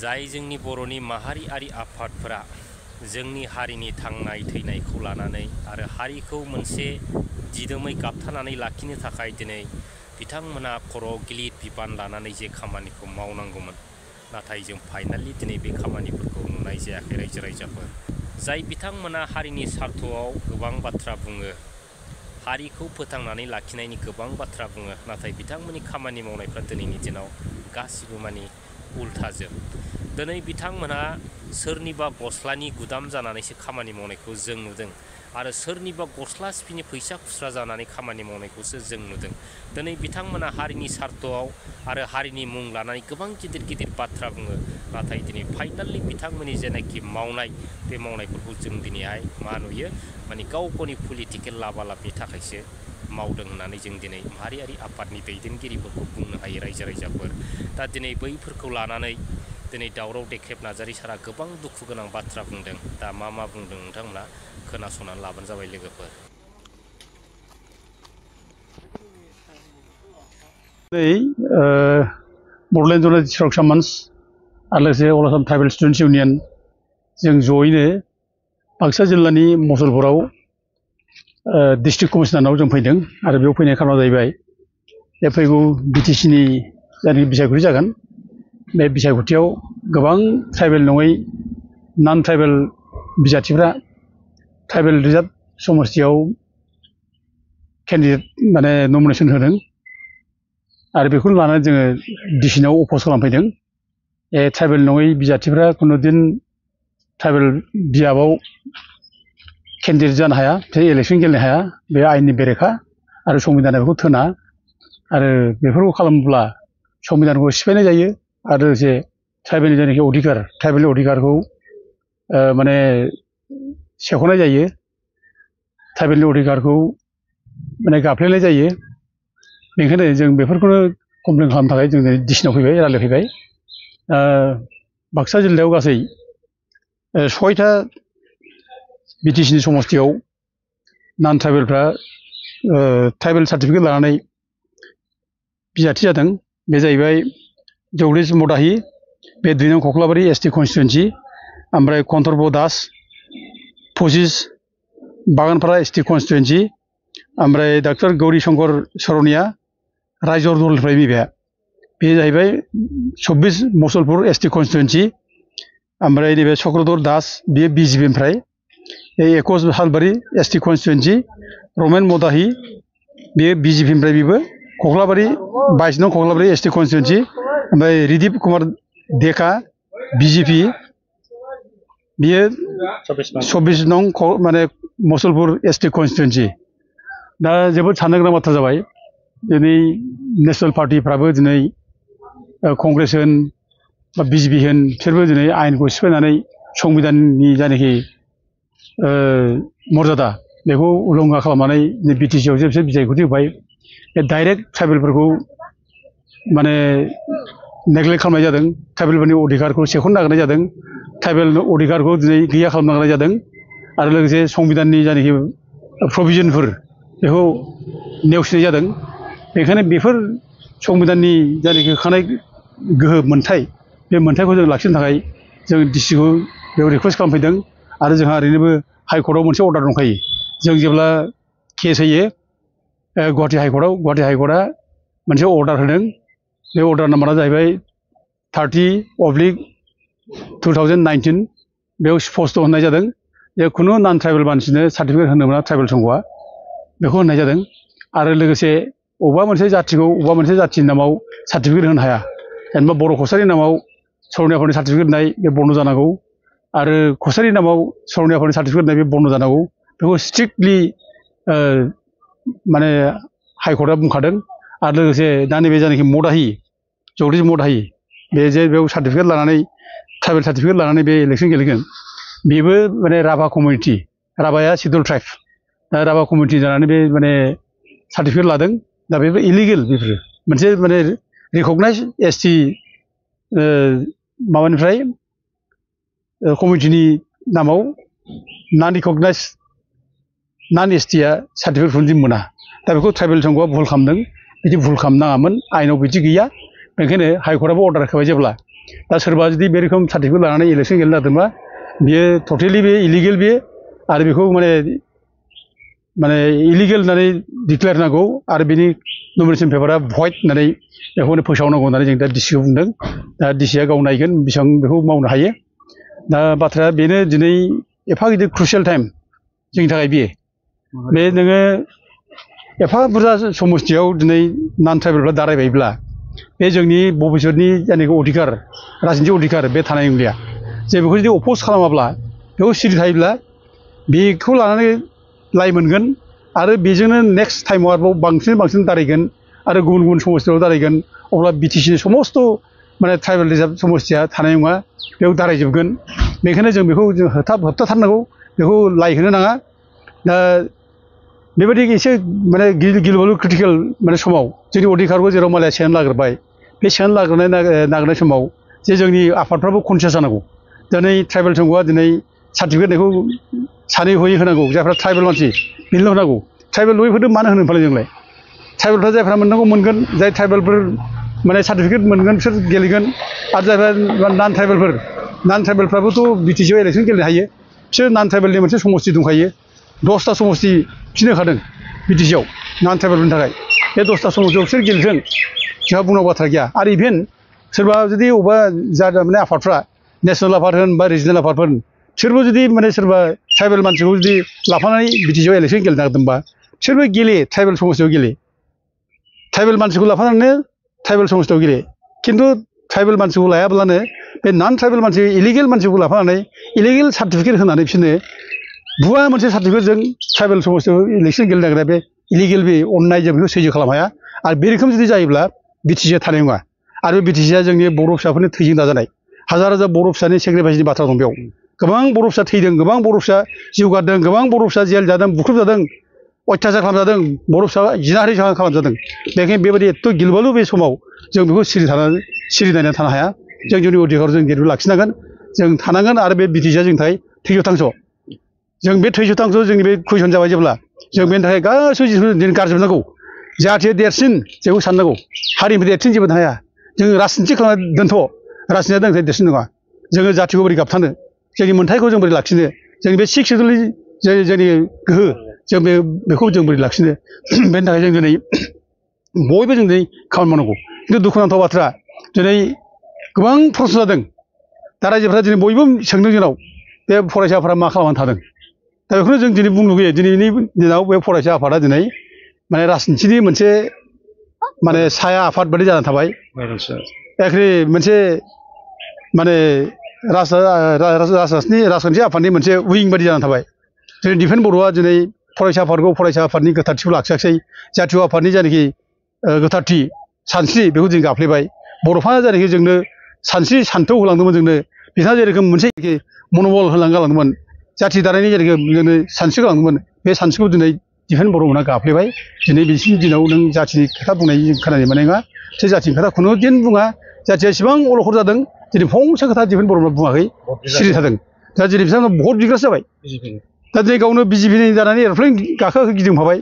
जाय जोंनि बर'नि माहारियारि आफादफोरा जोंनि हारिनि थांनाय थैनायखौ लानानै आरो हारिखौ मोनसे दिदोमै गाबथानानै लाखिनो थाखाय दिनै बिथांमोना खर' गिलिर बिबान लानानै जे खामानिखौ मावनांगौमोन, नाथाय जों फाइनालि दिनै बे खामानिफोरखौ नुनाय जायाखै रायजो राजाफोर। जाय बिथांमोना हारिनि स्वार्थआव गोबां बाथ्रा बुङो, हारिखौ फोथांनानै लाखिनायनि गोबां बाथ्रा बुङो, नाथाय बिथांमोननि खामानि मावनायफ्रा दिनैनि दिनाव गासिबो मानि उल्थाजोब। दिनै बिथांमोनहा सोरनिबा गस्लानि गुदाम जानानैसो खामानि मावनायखौ जों नुदों आरो सोरनिबा गस्ला सिफिनि फैसा खुस्रा जानानै खामानि मावनायखौसो जों नुदों। दिनै बिथांमोना हारिनि स्वार्थआव आरो हारिनि मुं लानानै गोबां गिदिर गिदिर बाथ्रा बुङो, नाथाय दिनै फाइनालि बिथांमोननि जेनाखि मावनाय, बे मावनायफोरखौ जों दिनैहाय मा नुयो, माने गाव गावनि पलिटिकेल लाबालाबनि थाखायसो मावदों होननानै जों दिनै माहारियारि आफादनि दैदेनगिरिफोरखौ बुंनो हायो रायजो राजाफोर। दा दिनै बैफोरखौ लानानै दिनै दावराव देख्रेब नार्जारी सारा गोबां दुखु गोनां बाथ्रा बुंदों। दा मा बुंदों नोंथांमोना खोनासंनानै लाबानो जाबाय लोगोफोर। बड'लेण्ड जर्नालिस्ट सुरक्षा मंच आरो लोगोसे अल आसाम ट्राइबेल स्टुडेन्ट्स इउनियन जों जयैनो बाक्सा जिल्लानि मुसलपुराव डिस्ट्रिक्ट कमिशनारनाव जों फैदों आरो बेयाव फैनाय खारना जाहैबाय बे फैगौ बिटिसिनि जायनाखि बिसायख'थि जागोन, बे बिसायख'थियाव गोबां ट्राइबेल नङै नन ट्राइबेल बिजाथिफ्रा ट्राइबेल रिजार्भ समस्तियाव केन्डिडेट माने नमिनेसन होदों आरो बेखौनो लानानै जोङो डिसिनाव अप'ज खालामफैदों। ट्राइबेल नङै बिजाथिफ्रा खुनुदिन ट्राइबेल बियाबाव केन्डिडेट जानो हाया, इलेक्सन गेलेनो हाया, बे आयेननि बेरेखा आरो संबिधाना बेखौ थोना आरो बेफोरखौ खालामोब्ला संबिधानखौ सिफायनाय जायो आरो लोगोसे ट्राइबेलनि जायनाखि अधिकार, ट्राइबेलनि अधिकारखौ माने सेख'नाय जायो, ट्राइबेलनि अधिकारखौ माने गाफ्लेनाय जायो। बेनिखायनो जों बेफोरखौनो कमप्लेन खालामनो थाखाय जों डिसिनाव फैबाय, रायज्लायफैबाय। बाक्सा जिल्लायाव गासै 6टा बिटिसिनि समस्तियाव नन ट्राइबेलफ्रा ट्राइबेल सार्टिफिकेट लानानै बिजाथि जादों। बे जाहैबाय जगदीश मदाहि, बे 2 नं कक्लाबारि एसटि कन्स्टिटुवेन्सि, ओमफ्राय कन्थर्ब दास, पसिस बागानपारा एसटि कन्स्टिटुवेन्सि, ओमफ्राय डक्टर गौरी शंकर सरनिया रायजर दलनिफ्राय फैबाय, बे जाहैबाय 24 मुसलपुर एसटि कन्स्टिटुवेन्सि, ओमफ्राय नैबे चक्रधर दास, बेयो बिजेपिनिफ्राय, 21 हालबारि एसटि कन्स्टिटुवेन्सि, रमेन मदाहि, बेयो बिजेपिनिफ्राय, बेबो कक्लाबारि 22 नं कक्लाबारि एसटि कन्स्टिटुवेन्सि, ओमफ्राय रिदिप कुमार डेका बिजेपि, बियो 24 नं माने मुसलपुर एसटि कन्स्टिटुवेन्सि। दा जोबोद साननो गोनां बाथ्रा जाबाय। दिनै नेसनेल पार्टिफ्राबो दिनै कंग्रेस होन बा बिजेपि होन, बिसोरबो दिनै आयेनखौ सिफायनानै संबिधाननि जायनाखि मर्यादा बेखौ उलंघा खालामनानै बिटिसिआव जे बिसोर बिसायख'थि होबाय, बे डाइरेक्ट ट्राइबेलफोरखौ माने नेग्लेक्ट खालामनाय जादों, ट्राइबेलफोरनि अधिकारखौ सेख'नो नागिरनाय जादों, ट्राइबेल अधिकारखौ दिनै गैया खालामनो नागिरनाय जादों आरो लोगोसे संबिधाननि जायनाखि प्रभिजनफोर बेखौ नेवसिनाय जादों। बेखायनो बेफोर संबिधाननि जायनाखि होखानाय गोहो मोन्थाय, बे मोन्थायखौ जों लाखिनो थाखाय जों डिसिखौ बेयाव रिकुवेस्ट खालामफैदों आरो जोंहा ओरैनोबो हाइकर्टआव मोनसे अर्डार दंखायो। जों जेब्ला केस होयो गुवाहाटि हाइकर्टआव, गुवाहाटि हाइकर्टआ मोनसे अर्डार होदों। बे अर्डार नाम्बारा जाहैबाय 30/2019। बेयाव स्पस्ट होननाय जादों जे खुनु नन ट्राइबेल मानसिनो सार्टिफिकेट होनो मोना ट्राइबेल संघआ, बेखौ होननाय जादों। आरो लोगोसे अबेबा मोनसे जाथिखौ अबेबा मोनसे जाथिनि नामाव सार्टिफिकेट होनो हाया। जेनेबा बर' कसारिनि नामाव सर'नि आफादनि सार्टिफिकेट होनाय, बे बन्द जानांगौ, आरो कसारिनि नामाव सर'नि आफादनि सार्टिफिकेट होनाय, बे बन्द जानांगौ। बेखौ स्ट्रिक्टलि माने हाइकर्टआ बुंखादों। आरो लोगोसे दा नैबे जायनाखि मदाहि, जगदीश मदाहि, बे जे बेयाव सार्टिफिकेट लानानै ट्राइबेल सार्टिफिकेट लानानै बे इलेक्सन गेलेगोन, बेबो माने राभा कमिउनिटि, राभाया सिडुल ट्राइब, दा राभा कमिउनिटि जानानै बे माने सार्टिफिकेट लादों। दा बेबो इलिगेल, बेफोरो मोनसे माने रिकगनाइज एसटि माबानिफ्राय कमिउनिटिनि नामाव नन रिकगनाइज नन एसटिआ सार्टिफिकेटखौनो मोना। दा बेखौ ट्राइबेल संघआ भुल खालामदों, बिदि भुल खालामनो नाङामोन, आयेनाव बिदि गैया। बेनिखायनो हाइकर्टआबो अर्डार होखाबाय जेब्ला दा सोरबा जुदि बे रोखोम सार्टिफिकेट लानानै इलेक्सन गेलेनो नागिरदोंबा बियो टटेलि बे इलिगेल बियो आरो बेखौ माने इलिगेल होननानै डिक्लेयार होनांगौ आरो बिनि नमिनेसन पेपारा भइड होननानै बेखौनो फोसावनांगौ होननानै जों दा डिसिखौ बुंदों। दा डिसिआ गाव नायगोन बेसेबां बेखौ मावनो हायो। दा बाथ्राया बेनो दिनै एफा गिदिर क्रुसियेल टाइम जोंनि थाखाय बियो बे नोङो एफा बुरजा समस्थियाव दिनै नन ट्राइबेलफ्रा दारायबायब्ला बे जोंनि भबिष्यतनि जायनाखि अधिकार राजनितिक अधिकार बे थानाय नंलिया जे बेखौ जुदि अपोज खालामाब्ला बेखौ सिरि थायोब्ला बेखौ लानानै लाइ मोनगोन आरो बेजोंनो नेक्स्ट टाइमाव आरोबाव बांसिन दारायगोन आरो गुबुन गुबुन समस्थियाव दारायगोन अब्ला बिटिसिनि समस्त माने ट्राइबेल रिजार्भ समस्थिया थानाय नङा बेयाव दारायजोबगोन। बेखायनो जों बेखौ जों होबथाथारनांगौ बेखौ लाइ होनो नाङा। दा बेबायदि एसे माने गिलु क्रिटिकेल माने समाव जोंनि अधिकारखौ जेराव मालाया सेनानै लाग्रोबाय बे सेनानै लाग्रोनाय नागिरनाय समाव जे जोंनि आफादफ्राबो कनसियास जानांगौ। दिनै ट्राइबेल संघआ दिनै सार्टिफिकेट होनायखौ सानै हयै होनांगौ जायफ्रा ट्राइबेल मानसि बेनोल' होनांगौ। ट्राइबेल नङैफोरनो मानो होनो फालाय जोंलाय ट्राइबेलफ्रा जायफ्रा मोननांगौ मोनगोन जाय ट्राइबेलफोर माने सार्टिफिकेट मोनगोन बिसोर गेलेगोन आरो जायफ्रा नन ट्राइबेलफ्राबोथ' बिटिसिआव इलेक्सन गेलेनो हायो बिसोर नन ट्राइबेलनि मोनसे समस्ति दंखायो 10टा समस्ति फिनो होखादों बिटिसिआव नन ट्राइबेलफोरनि थाखाय बे 10टा समस्तियाव बिसोर गेलेथों जोंहा बुंनांगौ बाथ्रा गैया। आरो इभेन सोरबा जुदि अबेबा माने आफादफ्रा नेसनेल आफाद होन बा रिजनेल आफादफोर बिसोरबो जुदि माने सोरबा ट्राइबेल मानसिखौ जुदि लाफानानै बिटिसिआव इलेक्सन गेलेनो नागिरदोंबा बिसोरबो गेले ट्राइबेल समस्तियाव गेले ट्राइबेल मानसिखौ लाफानानै ट्राइबेल समस्तियाव गेले खिन्थु ट्राइबेल मानसिखौ लायाब्लानो बे नन ट्राइबेल मानसि इलिगेल मानसिखौ लाफानानै इलिगेल सार्टिफिकेट होनानै बिसोरनो भुवा मोनसे सार्टिफिकेटजों ट्राइबेल समस्तियाव इलेक्सन गेलेनो नागिरनाया बे इलिगेल बे अननाय जों बेखौ सैज्य खालामनो हाया आरो बे रोखोम जुदि जायोब्ला बिटिसिआ थानाय नङा। आरो बे बिटिसिआ जोंनि बर' फिसाफोरनि थैजों दाजानाय हाजार बर'र फिसानि सेक्रिफाइसनि बाथ्रा दं बेयाव गोबां बर' फिसा थैदों गोबां बर' फिसा जिउ गारदों गोबां बर' फिसा जेल जादों बुख्रुबजादों अयथासार खालामजादों बर' फिसा जिनाहारि खालामजादों। बेखायनो बेबायदि एथ' गिलुबालु बे समाव जों बेखौ सिरि नायनानै थानो हाया। जों जोंनि अधिकारखौ जों जेरैबो लाखिनांगोन जों थानांगोन आरो बे बिटिसिआ जोंनि थाखाय थैस' थांस' जों बे थैस' थांस' जोंनि बे कुइसन जाबाय जेब्ला जों बेनि थाखाय गासैबो जिनिसखौ दिनै गारजोबनांगौ जाहाथे देरसिन जेखौ साननांगौ हारिनिफ्राय देरसिन जेबो हाया जों राजनिथि खालामना दोनथ' राजनितिआ जोंनिफ्राय देरसिन नङा। जोङो जाथिखौ बोरै गाबथानो जोंनि मोन्थायखौ जों बोरै लाखिनो जोंनि बे सिक्स सेडुलनि जोंनि गोहो जों बेखौ जों बोरै लाखिनो बेनि थाखाय जों दिनै बयबो जों दिनै खामानि मावनांगौ। खिन्थु दुखुनांथाव बाथ्रा दिनै गोबां प्रश्न जादों दा रायजोफ्रा दिनै बयबो सोंदों जोंनाव बे फरायसाफोरा मा खालामनानै थादों दा बेखौनो जों दिनै बुंनो लुगैयो दिनैनि दिनाव बे फरायसा आफादा दिनै माने राजनितिनि मोनसे माने साया आफाद बायदि जानानै थाबाय एखे मोनसे माने राजखान्थि आफादनि मोनसे उइं बायदि जानानै थाबाय। दिनै दिफेन बर'आ दिनै फरायसा आफादनि गोथारथिखौ लाखियाखिसै जातीय आफादनि जायनाखि गोथारथि सानस्रि बेखौ जों गाफ्लेबाय बर'फा जायनाखि जोंनो सानस्रि सान्थौ होलांदोंमोन जोंनो बिथाङा जेरोखोम मोनसे मनबल गालांदोंमोन जाथि दानायनि जेरोखोम जोंनो सानस्रि गालांदोंमोन बे सानस्रिखौ दिनै दिफेन बर'मोनहा गाफ्लेबाय। दिनै बिसिनि दिनाव नों जाथिनि खोथा बुंनाय जों खोनानो मोननाय नङा बे जाथिनि खोथा खुनु दिन बुङा जाथिया एसेबां अलखद जादों दिनै फंसे खोथा दिफेन बर'मोनहा बुङाखै सिरि थादों। दा दिनै बिथांमोना भट बिग्रासो जाबाय दा दिनै गावनो बिजेपिनि जानानै एर'प्लेन गाखोना गिदिंफाबाय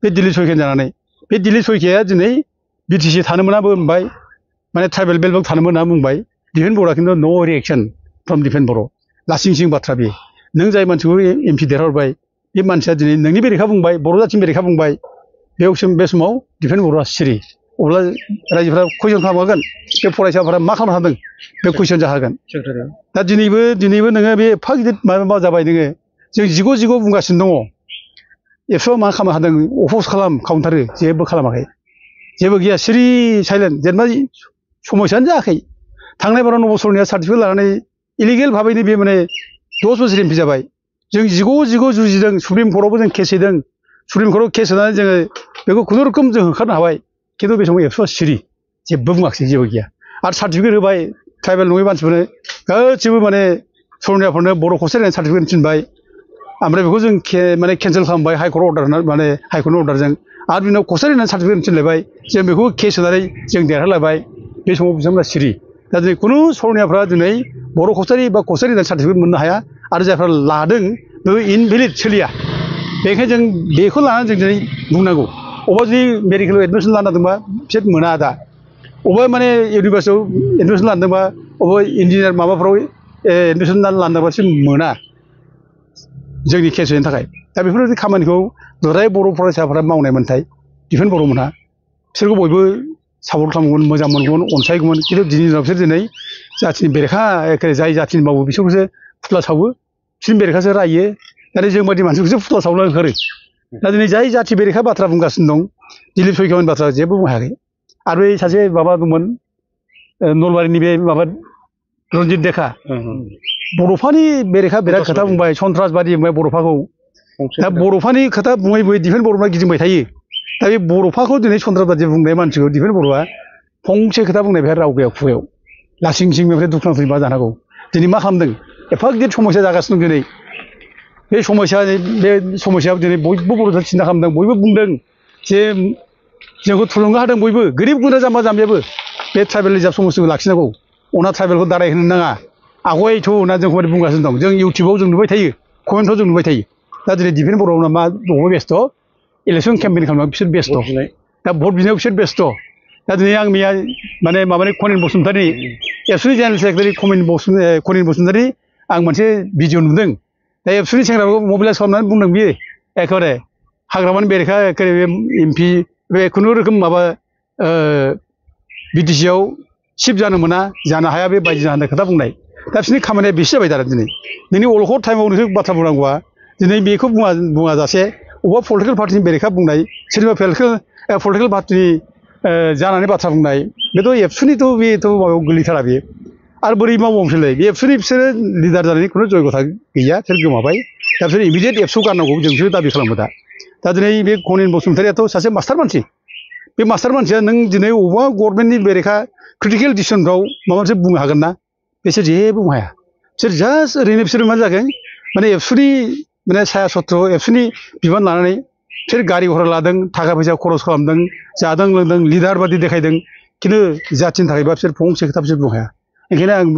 बे दिल्ली सयखियानि जानानै बे दिल्ली सयखिया दिनै बिटिसि थानो मोनाबो होनबाय माने ट्राइबेल बेल्टआव थानो मोना बुंबाय दिफेन बर'आ खिन्थु न' रिएक्सन फ्रम दिफेन बर' लासिं सिं बाथ्रा बे नों जाय मानसिखौ एमपि देरहरबाय बे मानसिया दिनै नोंनि बेरेखा बुंबाय बर' जाथिनि बेरेखा बुंबाय बे समाव दिफेन बर'आ सिरि अब्ला रायजोफ्रा कुइसन खालामगोन बे फरायसाफोरा मा खालामनो हादों बे कुइसन जाहोगोन। दा दिनैबो नोङो बे एफा गिदिर माबा जाबाय नोङो जों जिग' बुंगासिनो दङ एबसुआ मा खालामनो हादों अफस खालामथारो जेबो खालामाखै जेबो गैया सिरि साइलेन्ट जेनेबा समयसायानो जायाखै थांनाय बाराव नबसरनिया सार्टिफिकेट लानानै इलिगेल भाबैनो बे माने 10 बोसोर एमपि जाबाय जों जिग' जुजिदों सुप्रिम कर्टआवबो जों केस हैदों सुप्रिम कर्टआव केस होनानै जोङो बेखौ खुनुरुखुम जों होखारनो हाबाय खिन्थु बे समाव एबसुआ सिरि जेबो बुङाखिसै जेबो गैया आरो सार्टिफिकेट होबाय ट्राइबेल नङै मानसिफोरनो गासिबो माने सरनियाफोरनो बर' कसारि होनानै सार्टिफिकेट थिनबाय ओमफ्राय बेखौ जों माने केन्सेल खालामबाय हाइकर्ट अर्डार माने हाइकर्टनि अर्डारजों आरो बिनाव कसारि होनानै सार्टिफिकेट थिनलायबाय जों बेखौ केस होनानै जों देरहालायबाय बे समाव बिथांमोना सिरि दा दिनै खुनु सरनियाफ्रा दिनै बर' कसारि बा कसारि होनानै सार्टिफिकेट मोननो हाया आरो जायफ्रा लादों बे इनभेलिड सोलिया बेखायनो जों बेखौ लानानै जों दिनै बुंनांगौ अबा जुदि मेडिकेलाव एडमिसन लानो नांदोंबा बिसोर मोना दा अबा माने इउनिभार्सिटियाव एडमिसन लानोबा अबे इन्जिनियार माबाफ्राव एडमिसन लानोबासो मोना जोंनि केसनि थाखाय दा बेफोरबायदि खामानिखौ दुलाराय बर' फरायसाफोरा मावनाय मोनथाय दिफेन बर'मोनहा बिसोरखौ बयबो सापर्ट खालामगौमोन मोजां मोनगौमोन अनसायगौमोन खिन्थु दिनैनि दिनाव बिसोर दिनै जाथिनि बेरेखा एखे जाय जाथिनि मावो बिसोरखौसो फुथुला सावो बिसोरनि बेरेखासो रायो नाथाय जों बायदि मानसिखौसो फुथुला सावनो ओंखारो दा दिनै जाय जाथि बेरेखा बाथ्रा बुंगासिनो दं दिलीप सयखियानि बाथ्रा जेबो बुंनो हायाखै आरो बै सासे माबा दंमोन नलबारिनि बे माबा रन्जित देखा बर'फानि बेरेखा बिराद खोथा बुंबाय सन्त्रासबादि बुंबाय बर'फाखौ दा बर'फानि खोथा बुङै बुङै दिफेन बर'फ्रा गिदिंबाय थायो दा बे बर'फाखौ दिनै सन्त्रासबादि बुंनाय मानसिखौ दिफेन बर'आ फंसे खोथा बुंनाय बेहा राव गैया खुगायाव लासिं सिं बेनिफ्राय दुखुनांथावै मा जानो हागौ दिनै मा खालामदों एफा गिदिर समस्या जागासिनो दं दिनै बे समस्यायाव दिनै बयबो बर'फ्रा सिन्था खालामदों बयबो बुंदों जे जोंखौ थुलुंगा होदों बयबो गोरिब गुन्द्रा जाम्बा जाम्बियाबो बे ट्राइबेल रिजार्भ समस्तिखौ लाखिनांगौ अना ट्राइबेलखौ दारायहोनो नाङा आवगायथ' होनना जोंखौ बुंगासिनो दं जों इउटुबाव जों नुबाय थायो कमेन्टफ्राव जों नुबाय थायो दा दिनै दिफेन बर'ना मा बबाव बेस्थ' इलेक्सन केम्पेइन खालामनायाव बिसोर बेस्थ' दा भट बिनायाव बिसोर बेस्थ' दा दिनै आं मैया माने माबानि खनिन बसुमतारी एबसुनि जेनेरेल सेक्रेटारि खनिन बसुमतारी आं मोनसे भिडिअ नुदों दा एबसुनि सेंग्राखौ मबिलाइज खालामनानै बुंदों बियो एखेबारे हाग्रामानि बेरेखा एखेबारे बे एमपि बे खुनुरोखोम माबा बिटिसिआव सिफ जानो मोना जानो हाया बे बायदि होननाय खोथा बुंनाय दा बिसोरनि खामानिया बेसो जाबाय दा दिनै अलखद टाइमाव नोंसोर बाथ्रा बुंनांगौआ दिनै बेखौ बुङा जासे अबेबा पलिटिकेल पार्टिनि बेरेखा बुंनाय सोरनिबा पलिटिकेल पार्टिनि जानानै बाथ्रा बुंनाय बेथ' एबसुनिथ' बेथ' माबायाव गोलैथारा बेयो आरो बोरै मावबावनोसैलाय बे एबसुनि बिसोरो लिडार जानायनि खुनु जयगथा गैया बिसोर गोमाबाय दा बिसोर इमिडियेट एबसु गारनांगौ जोंसो दाबि खालामो दा दिनै बे खनिन बसुमतारियाथ' सासे मास्टार मानसि बे मास्टार मानसिया नों दिनै अबेबा गभर्नमेन्टनि बेरेखा क्रिटिकेल डिसिसनफ्राव माबा मोनसे बुंनो हागोन ना बिसोर जेबो बुंनो हाया बिसोर जास्ट ओरैनो बिसोर मा जागोन माने एबसुनि माने साया सत्र एबसुनि बिबान लानानै बिसोर गारि घरा लादों थाखा फैसा खरस खालामदों जादों लोंदों लिडार बादि देखायदों खिन्थु जाथिनि थाखायबा बिसोर फंसे खोथा बिसोर बुंनो हाया ओंखायनो आं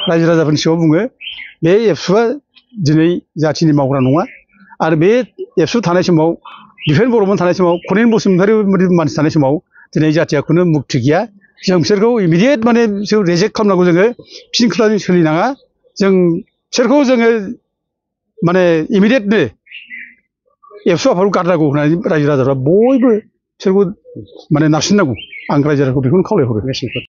रायजो राजाफोरनि सिगाङाव बुङो बे एबसुआ दिनै जाथिनि मावग्रा नङा आरो बे एबसु थानाय समाव दिफेन बर'मोन थानाय समाव खनिन बसुमतारी मानसि थानाय समाव दिनै जाथिया खुनु मुक्ति गैया जों बिसोरखौ इमिडियेट माने बिसोर रिजेक्ट खालामनांगौ जोङो बिसोरनि खोथाजों सोलिनाङा जों बिसोरखौ जोङो माने इमिडियेटनो एबसु आफादखौ गारनांगौ होननानै रायजो राजाफ्रा बयबो बिसोरखौ माने नारसिननांगौ आं रायजो राजाखौ बेखौनो खावलायहरो।